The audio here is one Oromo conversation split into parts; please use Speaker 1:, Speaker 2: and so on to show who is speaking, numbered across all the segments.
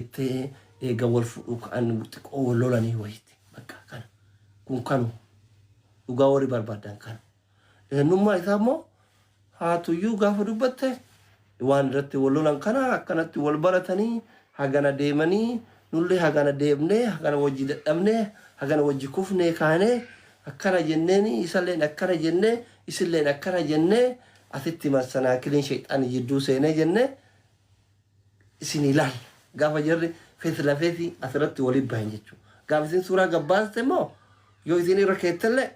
Speaker 1: Jettee eega wal fudhuu ka'an xiqqoo wal lolanii wayiiti. Bakka kana. Kun kanu. Dhugaa warri barbaadan kana. Eenyummaa isaa immoo haatuyyuu gaafa dubbatte waan irratti wal lolan kana akkanatti wal baratanii hagana deemanii nullee hagana deemnee hagana wajji dadhabnee hagana wajji kufnee kaanee akkana jenneeni isalleen akkana jennee isilleen akkana jennee asitti massanaakiliin shayxaani jidduu seenee jennee isin ilaal gaafa jarri feesi lafeesi asirratti waliin bahan jechuudha. Gaafa isin suuraa gabbaaste immoo yoo isin irra keettellee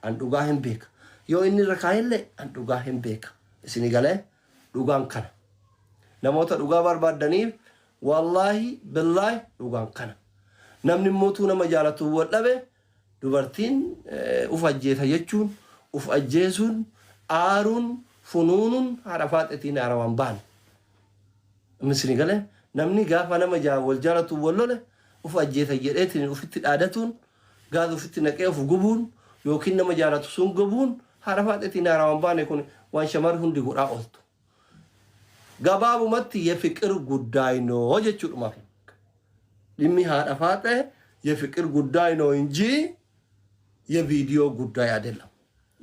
Speaker 1: an dhugaa hin beeka. Yoo inni irra kaa'ellee an dhugaa hin beeka. Isin galee dhugaan kana. Namoota dhugaa barbaaddaniif wallaahi billaahi dhugaan kana. Namni mootuu nama jaalatu wal dhabe dubartiin uf ajjeesa jechuun uf ajjeesuun aaruun funuunuun haadha faaxetiin haarawaan baane. Misni galee namni gaafa nama wal jaalatu wal lole uf ajjeesa jedheetiin ufitti dhaadatuun gaaz ufitti naqee uf gubuun yookiin nama jaalatu sun gubuun haadha faaxetiin haarawaan baane kun waan shamarri hundi godhaa ooltu. Gabaabumatti የፍቅር ጉዳይ ነው jechuudhumaaf. Dhimmi haadha faaxee የፍቅር ጉዳይ ነው እንጂ የቪዲዮ ጉዳይ አይደለም።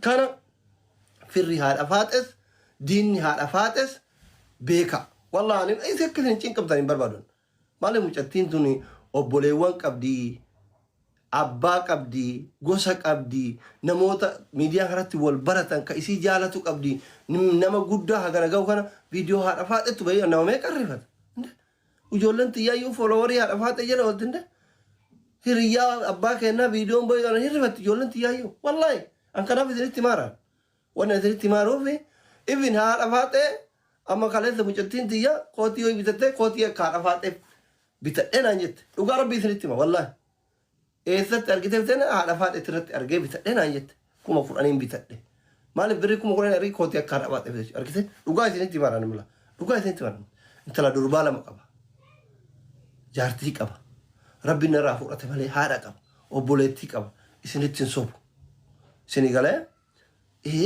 Speaker 1: Kana firri haadha faaxes diinni haadha faaxes beeka. Wallaahi ani akka isin cinqabtan hin barbaadu. Maaliif mucattiin tun obboleewwan qabdi, abbaa qabdi, gosa qabdi, namoota miidiyaa kanatti wal baratan ka isii jaalatu qabdi, nama guddaa hagana gahu kana viidiyoo haadha faaxettu bahee nama meeqa rifata. Ijoolleen xiyyaayyuu followerii haadha faaxee jala oolti hinde. Hiriyyaa abbaa kennaa viidiyoon bahee kana hin rifatti ijoolleen xiyyaayyuu. Wallaahi an kanaaf isinitti maaraan. Wanni isinitti maaruuf ifin haadha faaxee amma kaleessa mucattiin xiyyaa kootii yoo bitattee kootii akka haadha faaxee bitadhee naan jette. Dhugaa rabbii isinitti hima wallaahi. Eessatti argitee bitee haadha faaxee irratti argee bitadhee naan jette. 10,000n bitadhe. Maaliif birrii 10,000 argee kootii akka haadha faaxee bitachuu argite dhugaa isinitti himaadhaan mala. Dhugaa isinitti himaadhaan. Intala durbaa lama qaba. Jaartii qaba. Rabbi narraa fudhate malee haadha qaba. Obboleettii qaba. Isinitti hin sobu. Isinii galee ይሄ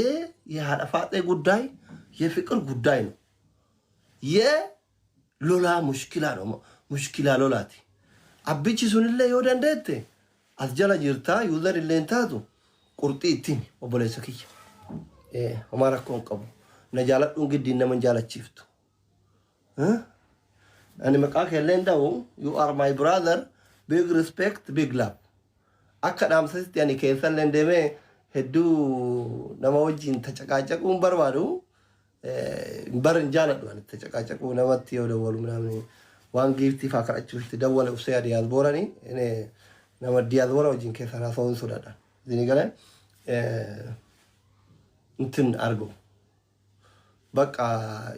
Speaker 1: የhaadha faaxee ጉዳይ የፍቅር ጉዳይ ነው። የሎላ ሙሽኪላ ነው። ሙሽኪላ lolaati. Abbichi sunillee yoo dandeette as jala jirtaa user illee hin taatu qurxii ittiin obboleessa kiyya. Homaa rakkoo hin qabu. Na jaaladhuun giddiin nama hin jaalachiiftu. Ani maqaa keellee hin dha'u. You are my brother. Big respect, big love. Akka dhaamsasitti ani keessallee deemee hedduu nama wajjin tacaqaacaquun barbaadu. Bar hin jaaladhu ani tacaqaacaquu namatti yoo dawwalu ምናምን waan giiftii faa kadhachuutti dawwale uffee diyaasbooranii nama diyaasboora wajjin keessan haasa'uun sodaadha. Isin galee እንትን argu. Bakka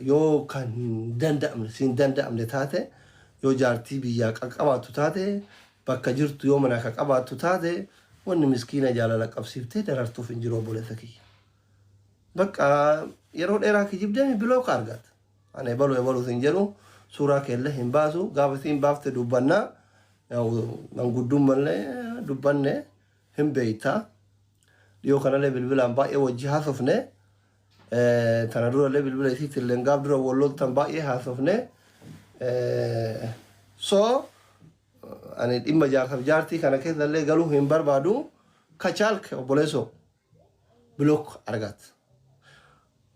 Speaker 1: yoo kan hin danda'amne siin danda'amne taate yoo jaartii biyyaa qaqqabaattu taate bakka jirtu yoo mana ka qabaattu taate wanni miskiina jaalala qabsiiftee darartuuf hin jiru obboleessa kiyya. Bakka yeroo dheeraa kijibdee block argata. Ani ebaluu ebaluu hin jedhu suuraa keellee hin baasu gaafa siin baafte dubbannaa manguddummallee dubbanne hin beeytaa. Dhiyoo kanallee bilbilaan baay'ee wajji haasofne. Tana durallee bilbila isiitti illee gaaf dura walloltan baay'ee haasofne. So ani dhimma jaarsaaf jaartii kana keessallee galuu hin barbaadu. ከቻልክ obboleessoo block argat.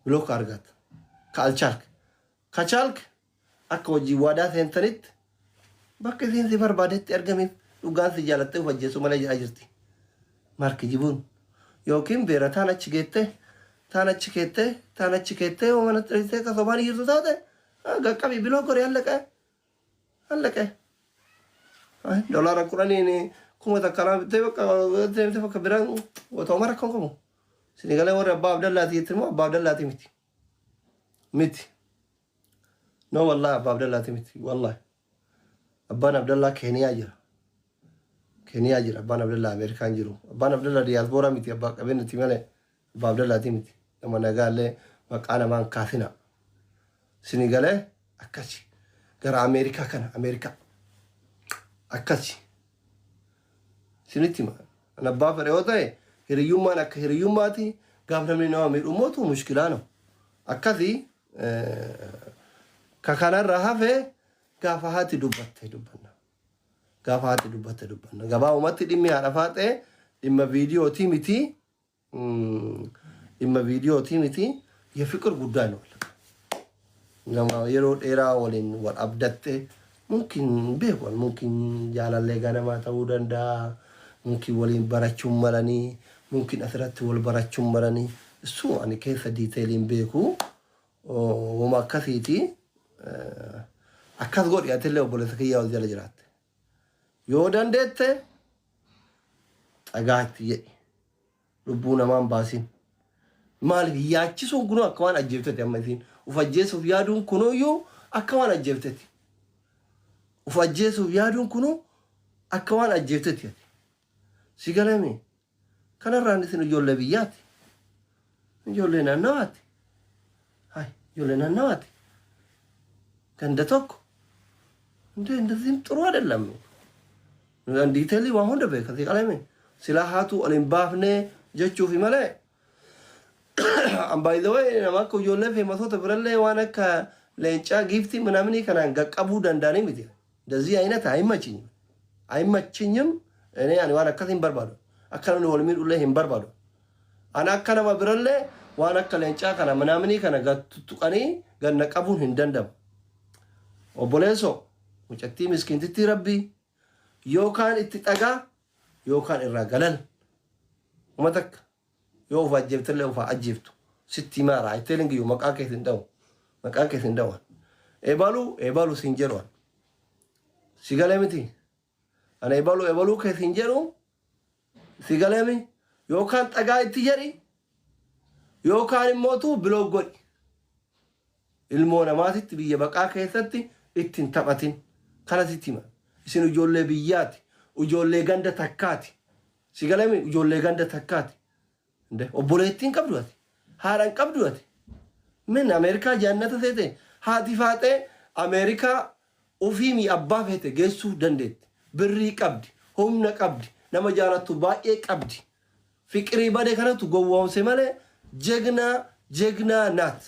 Speaker 1: Block argat. ካልቻልክ ከቻልክ akka hojii waadaa seentanitti bakka isiin si barbaadetti argamiif dhugaan si jaalattee of ajjeesuu malee jedhaa jirti. Marki jibuun yookiin beera taan achi geettee taan achi keettee taan achi keettee yoo mana xiriisee akka sobaan jirtu taate qaqqabii block godhe allaqee allaqee. Doolaara 10n 1000 lama bittee bakka deemtee bakka biraan otoo rakkoon qabu. Sinigalee warri abbaa Abdallaati jetti immoo abbaa Abdallaati miti. Miti. No wallahi abbaa Abdallaati miti wallahi. Abbaan Abdallaa Keeniyaa jira. Keeniyaa jira abbaan Abdallaa Ameerikaan jiru. Abbaan Abdallaa diyaasbooraa miti abbaa qabeenyati malee abbaa Abdallaati miti. Nama nagaallee maqaa namaan kaasina. Sinigalee akkasi. Gara Ameerikaa kana Ameerikaa. Akkasi. Sinitti hima. An abbaa fedhe yoo ta'e hiriyyummaan akka hiriyyummaati gaaf namni nama miidhu mootu mushkilaa no. Akkasi ka kanarra hafe Gaafa haati dubbatte dubbanna. Gaafa haati dubbatte dubbanna. Gabaabumatti dhimmi haadha faaxee dhimma viidiyootii miti. Dhimma viidiyootii miti. የፍቅር ጉዳይ ነው። Nama yeroo dheeraa waliin wal abdatte mumkin beeku, mumkin jaalallee ganamaa ta'uu danda'a, mumkin waliin barachuun malanii, mumkin asirratti wal barachuun malanii. Isu ani keessa detailiin beeku wama akkasiiti. Akkas godhi, atillee obboleessa kiyyaa ol jala jiraatte. Yoo dandeette xagaatti jedhi, lubbuu namaan baasin. Maaliif yaachisuun kunuu akka waan ajjeefteti? Amma isiin uf ajjeesuuf yaaduun kunuyyuu akka waan ajjeefteti. Uf ajjeesuuf yaaduun kunuu akka waan ajjeefteti. Si galame kanarraan isin ijoollee biyyaati. Ijoollee naannawaati. Hai, ijoollee naannawaati. Ganda tokko. እንደ እንደዚህም ጥሩ አይደለም። Detailii waan hunda beeka si qalame. Silaa haatu ol hin baafne jechuufi malee. By the way, nama akka ijoollee famousoota birallee waan akka leencaa giiftii ምናምን kanaan qaqqabuu danda'anii miti. እንደዚህ አይነት አይመችኝም አይመችኝም። እኔ ani waan akkas hin barbaadu. Akka namni wal miidhullee hin barbaadu. Ani akka nama birallee waan akka leencaa kana ምናምን kana gad tuttuqanii ganna qabuun hin danda'amu. Obboleessoo, mucattii miskiintittii rabbii yookaan itti dhagaa yookaan irraa galal. Uma takka yoo uf ajjeeftellee ufaa ajjeeftu sitti himaara. I telling you, maqaa keessa hin dha'u. Maqaa keessa hin dha'u. Ebaluu ebaluu siin jedhu. Si galee miti. Ani ebaluu ebaluu keessa hin jedhu. Si galee mi? Yookaan dhagaa itti jedhi yookaan immootu block godhi. Ilmoo namaatitti biyya baqaa keessatti ittiin taphatin. Kana sitti hima. Isin ijoollee biyyaati. Ijoollee ganda takkaati. Si galee mi? Ijoollee ganda takkaati. Obboleettiin qabdu ati. Haadha hin qabdu ati. Min Ameerikaa jannata seete? Haati faaxee Ameerikaa ofii abbaa feete geessuu dandeetti. Birrii qabdi. Humna qabdi. Nama jaalattu baay'ee qabdi. Fiqirii bade kanatu gowwoomse malee ጀግና ጀግና ናት.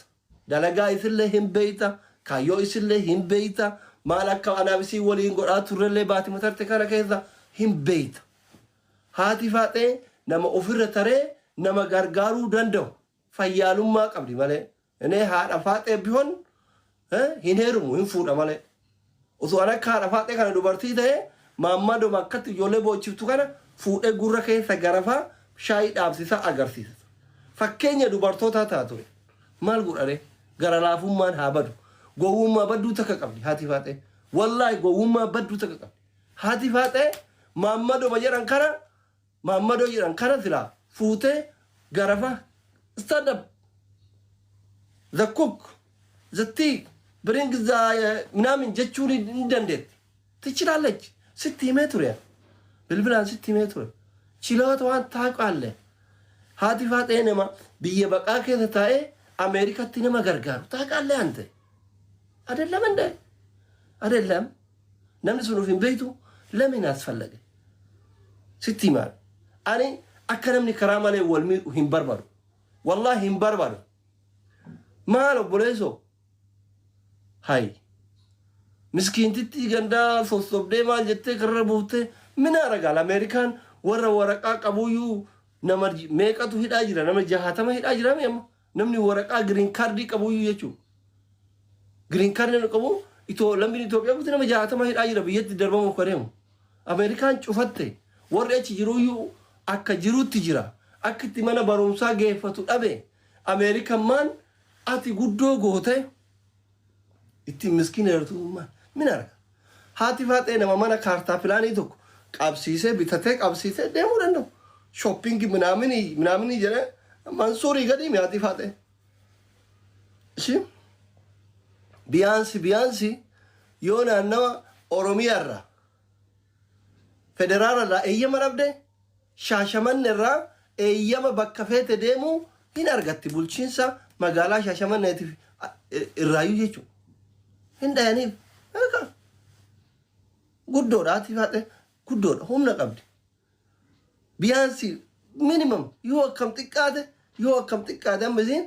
Speaker 1: Dalagaa isillee hin beeyta. Kaayyoo isillee hin beeyta. Maal akka anaaf isii waliin godhaa turrellee baati matarte kana keessa hin beeyta. Haati faaxee nama ofirra taree nama gargaaruu danda'u fayyaalummaa qabdi malee. እኔ haadha faaxee ቢሆን hin heerumu, hin fuudha malee. Osoo an akka haadha faaxee kana dubartii ta'e, maammadoma akkatti ijoollee boochiftu kana fuudhee gurra keessa garafaa shaayii dhaabsisaa agarsiisa. Fakkeenya dubartootaa ta'a ture. Maal godhare? Gara laafummaan haa badu. Gowwummaa badduu takka qabdi haati faaxee. Wallaahi, gowwummaa badduu takka qabdi. Haati faaxee maammadoma jedhan kana, maammadoo jedhan kana silaa fuutee garafa stand up, the cook, the tea, bring the ምናምን jechuun hin dandeetti. ትችላለች። Sitti himee ture. Bilbilaan sitti himee ture. ችሎታዋን waan ታውቃለህ. Haati faaxee nama biyya baqaa keessa taa'ee Ameerikatti nama gargaaru ታውቃለህ አንተ። አይደለም እንደ አይደለም namni sun of hin beektu ለምን አስፈለገ? Sitti himaa. Ani akka namni karaa malee wal miidhu hin barbaadu. Wallaahi, hin barbaadu. Maal obboleessoo? Hay. Miskiintittii gandaa sossobdee maal jettee karra buuftee min aragaal? Ameerikaan warra waraqaa qabuyyuu nama meeqatu hidhaa jira? Nama 60 hidhaa jira mi amma? Namni waraqaa green cardii qabuyyuu jechuudha. Green cardii qabu itoo lammiin Itoophiyaa guutuu nama 60 hidhaa jira, biyyatti darbamuuf kan deemu. Ameerikaan cufatte, warri achi jiruyyuu akka jirutti jira. Akka itti mana barumsaa geeffatu dhabe. Ameerikaan maan ati guddoo goote ittiin miskiina jirtu min arga. Haati faaxee nama mana kaartaa pilaanii tokko qabsiisee bitatee qabsiisee deemuu danda'u. Shopping ምናምን ምናምን jedhee Mansuurii gadi haati faaxee. Ishi ቢያንስ ቢያንስ yoo naannawa Oromiyaa irraa federaala irraa eeyyama dhabde, Shaashamanne irraa eeyyama bakka feete deemuu hin argatti, bulchiinsa magaalaa Shaashamanneetiif irraayyuu jechuudha. Hin dhayaniif. Guddoodha, haati faaxee guddoodha, humna qabdi. ቢያንስ minimum yoo akkam xiqqaate amma isiin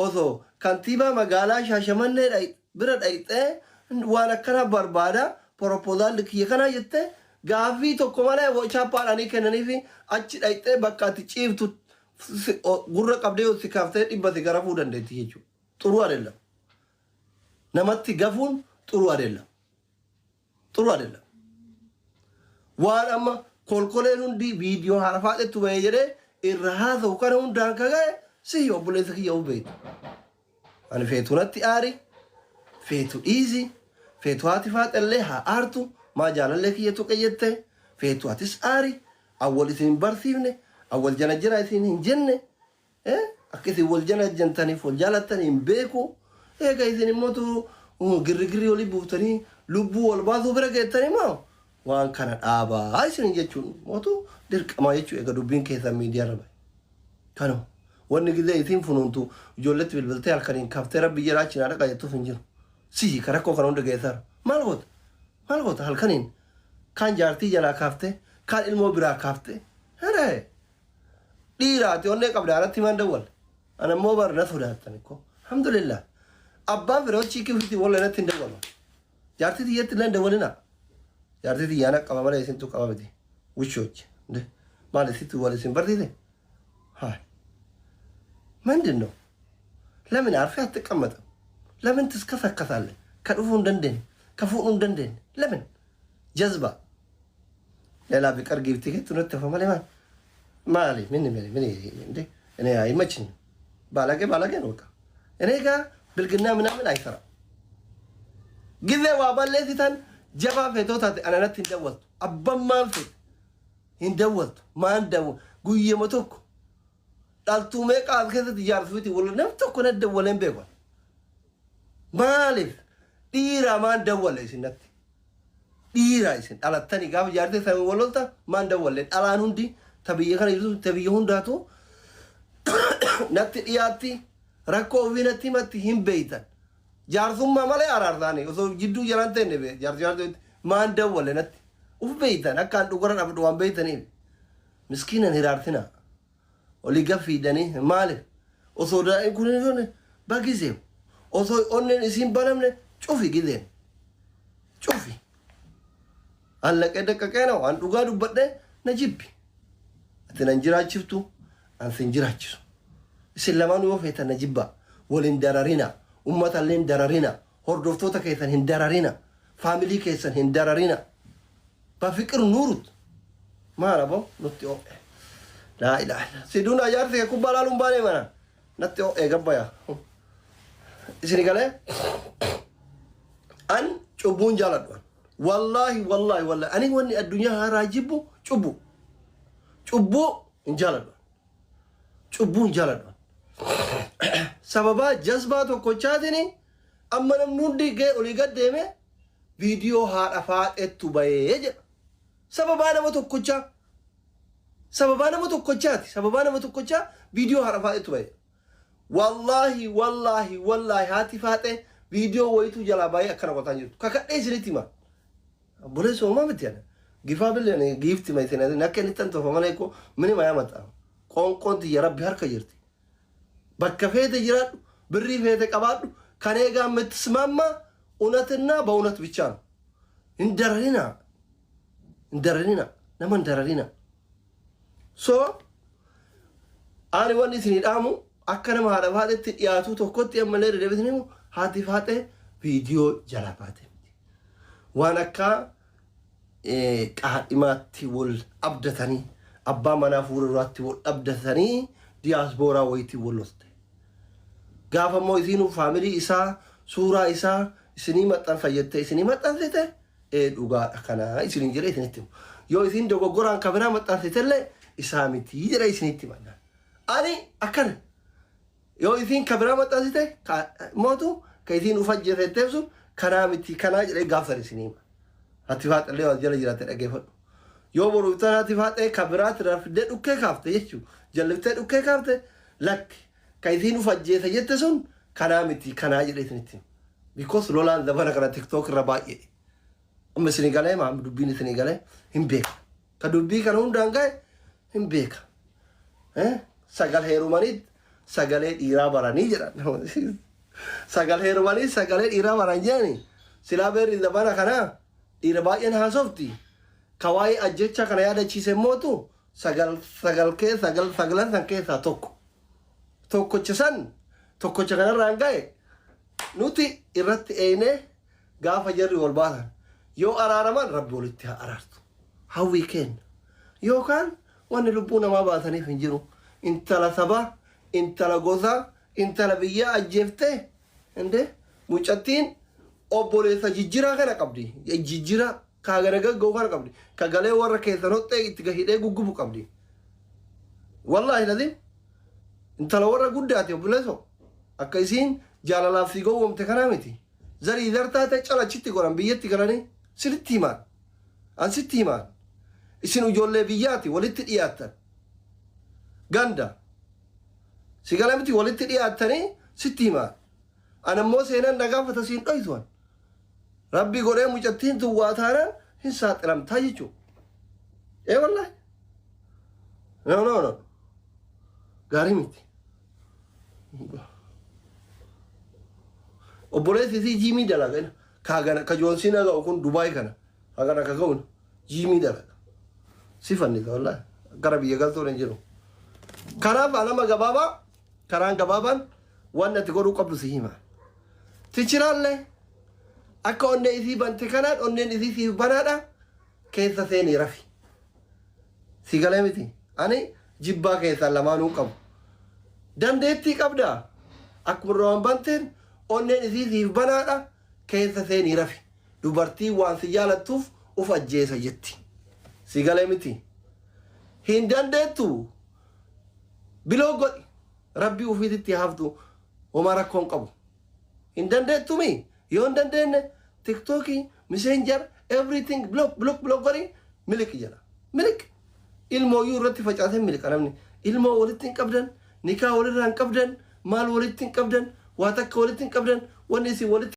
Speaker 1: osoo kantiibaa magaalaa Shaashamannee bira dhayxee Waan akkanaa barbaada, proposal kiyya kanaa jettee gaaffii tokko malee chaappaadhaanii kennanii fi achi dhayxee bakka ati ciiftu gurra qabdee yoo si kaaftee 100 si garafuu dandeetti jechuudha. ጥሩ አይደለም. Namatti gafuun ጥሩ አይደለም. ጥሩ አይደለም. Waan amma kolkoleen hundi viidiyoo haadha faaxettu bahee jedhee irra haasa'u kana hundaan ka ga'e si obboleessa kiyya beektu. Ani feetu natti aari, feetu dhiisi, feetu haati faaxellee haa aartu, maa jaalallee kiyya tuqe jette, feetu atis aari, awwal isin hin barsiifne, awwal jala jira isin hin jenne, akka isin wal jala jantaniif wal jaalattan hin beeku. Eega isin immoo girrigirrii olii buuftanii lubbuu wal baasuu bira geettanii moo waan kana dhaabaa isin jechuun mootu dirqamaa jechuu eega dubbiin keessan miidiyaa irra bahe. Kanuma wanni gizee isin funuuntu ijoolletti bilbiltee halkaniin kaftee rabbi jedhaa achi naa dhaqa jettuuf hin jiru. Sihi ka rakkoo kana hunda geessaara. Maal goota? Maal goota halkaniin? Kaan jaartii jalaa kaaftee, kaan ilmoo biraa kaaftee. Heree! Dhiiraati onnee qabda alatti himaan dawwal. Ana immoo bar na sodaattan ko. Alhamdulillah. Abbaan firoo chiikii ofiitii walla natti hin dawwalu. Jaartii tiyyatti illee hin dawwalina. Jaartii tiyyaana qaba malee isintu qaba miti. ውሾች እንዴ maal isitti wal isin barsiise? ሀይ ምንድን ነው? ለምን አርፌ አትቀመጥም? ለምን ትስከሰከሳለህ? Ka dhufuu hin dandeenye, ka fuudhuu hin dandeenye. ለምን ጀዝባ ሌላ ቢቀር giiftii keetti nutti hafa malee maali? Maali? ምን ምን ምን እንዴ? እኔ አይመችኝም። ባለጌ ባለጌ ነው በቃ። እኔ ጋር ብልግና ምናምን አይሰራም። ጊዜ waa balleessitan jabaa feetoo taate ana natti hin dawwaltu. Abbammaan feete hin dawwaltu. Maan dawwa guyyama tokko dhaltuu meeqa as keessatti jaarsuuti wal nam tokko na dawwaleen beeku. Maaliif dhiiraa maan dawwalle isin natti? Dhiiraa isin dhalattanii gaafa jaartee sana wal lolta maan dawwalle dhalaan hundi ta biyya kana jirtu ta biyya hundaatu natti dhiyaatti rakkoo ofii natti himatti hin beeytan. Jaarsummaa malee araarsaanii osoo jidduu jalaan ta'e jaarsi jaarsi maan dawwalle natti uf beeytan akkaan dhugara dhabdu waan beeytaniif. Miskiinan hiraartina olii gaffiidanii maaliif osoo daa'im kun hin bagiseew osoo onneen isiin banamne cufi gizeen cufi. Allaqee daqqaqee na waan dhugaa dubbadhee na jibbi. Ati nan jiraachiftu an sin jiraachisu. Isin lamaan yoo feetan na jibbaa waliin dararina ummata illee hin dararina hordoftoota keessan hin dararina family keessan hin dararina. በፍቅር ኑሩት. Maal aboo nutti ho'e. Laa ilaaha illa. Siduun ajaarsi kee kubbaa laaluun baanee mana. Natti ho'e gabbaya. Isin galee? An cubbuun jaaladhu. Wallaahi wallaahi wallaahi ani wanni addunyaa haaraa jibbu cubbu. Cubbuu hin jaaladhu. Cubbuu hin jaaladhu. Sababaa jazbaa tokkochaatiin amma namni hundi ga'e olii gad deeme viidiyoo haadha faaxettu bahee jedha. Sababaa nama tokkochaa. Sababaa nama tokkochaati. Sababaa nama tokkochaa viidiyoo haadha faaxettu bahee. Wallaahi wallaahi wallaahi haati faaxee viidiyoo wayituu jalaa baay'ee akkana qotaan jirtu. Kakadhee isinitti hima. Obboleessa uumaa miti ana. Gifaa billee giifti ma isin akka inni tan tofa malee ko mini mayaa maxaa. Qoonqoon tiyya rabbi harka jirti. Bakka feete jiraadhu birrii feete qabaadhu ከኔ ጋር የምትስማማ እውነትና በእውነት ብቻ ነው። Hin dararinaa hin dararinaa nama hin dararinaa. So ani wanni isinii dhaamu akka nama haadha faaxetti dhiyaatu tokkotti ammallee deddeebisanii himu haati faaxee viidiyoo jala baate miti. Waan akka qaadhimaatti wal abdatanii abbaa manaa fuula duraatti wal abdatanii diyaaspooraa wayitii wal lolte. Gaafa immoo isiinuu family isaa suuraa isaa isinii maxxanfa jettee isinii maxxansite ee dhugaadha kanaa isiniin jedhee isinitti himu. Yoo isin dogoggoraan kabiraa maxxansitellee isaa mitii jedhee isinitti himanna. Ani akkana yoo isin kabiraa maxxansite mootu ka isin ufajjetetteef sun kanaa miti kanaa jedhee gaafsan isinii hima. Haati faaxillee waan jala jiraate dhaggeeffadhu. Yoo boru iftaan haati faaxee kabiraatti rafiddee dhukkee kaafte jechuudha. Jalliftee dhukkee kaafte lakki ka isin ufajjeete jette sun kanaa miti kanaa jedhee isinitti hima. Because lolaan zabana kana TikTok irra baay'ee. Amma isinii galee maa dubbiin isinii galee hin beeka. Ka dubbii kana hundaan gahe hin beeka. Sagal heerumanii sagalee dhiiraa baranii jedhan. Sagal heerumanii sagalee dhiiraa baran jedhani. Silaa beerri zabana kanaa dhiira baay'een haasofti. Ka waa'ee ajjecha kana yaadachiise mootu sagal sagal kee sagal sagalan san keessaa tokko. Tokkocha san tokkocha kanarraan ga'e nuti irratti eeynee gaafa jarri wal baasan yoo araaraman Rabbi walitti haa araarsu. Hawwii kenna. Yookaan wanni lubbuu namaa baasaniif hin jiru. Intala sabaa, intala gosaa, intala biyyaa ajjeeftee inde mucattiin obboleessa jijjiraa kana qabdi. Jijjiraa kaagana gagga'u kana qabdi. Ka galee warra keessan hoxxee itti hidhee guggubu qabdi. Wallaahi lazim intala warra guddaati, obboleessoo. Akka isiin jaalalaaf si gowwoomte kanaa miti. Zarii zartaa ta'e calachitti godhan biyyatti galanii sirriitti himaan. An sitti himaan. Isin ijoollee biyyaati, walitti dhiyaattan. Ganda. Si gala miti? Walitti dhiyaattanii sitti himaan. An ammoo seenaan na gaafata, siin dhoytuan. Rabbi godhee mucattiin tun waa taanaan hin saaxilamtaa jechuudha. Ee wallaahi. No, no, no. Gaarii miti. Obboleessi isii jiimii dalaga. Kaagana ka joonsiin ga'u kun Dubaay kana. Hagana ka ga'u jiimii dalaga. Si fannisa wallaahi. Gara biyya galtuun hin jiru. Kanaaf alama gabaabaa, karaan gabaabaan waan ati godhuu qabdu si hima. Tichiraallee akka onnee isii bante kanaan onneen isii siif banaadha, keessa seenii rafi. Si galee miti? Ani jibbaa keessaan lamaanuu qabu. Dandeettii qabdaa. Akkuma duraan banteen onneen isii siif banaadha, keessa seenii rafi. Dubartiin waan si jaalattuuf uf ajjeesa jetti. Si galee miti? Hin dandeettu. Biloo godhi. Rabbii ofiititti haftu, homaa rakkoon qabu. Hin dandeettumi? Yoo hin dandeenye TikTokii, Messenger, everything block, block, block godhi, miliqi jedha. Miliq. Ilmooyyuu irratti facaasee miliqa namni. Ilmoo walitti hin qabdan, nikaa walirraa hin qabdan, maal walitti hin qabdan, waa takka walitti hin qabdan, wanni isin walitti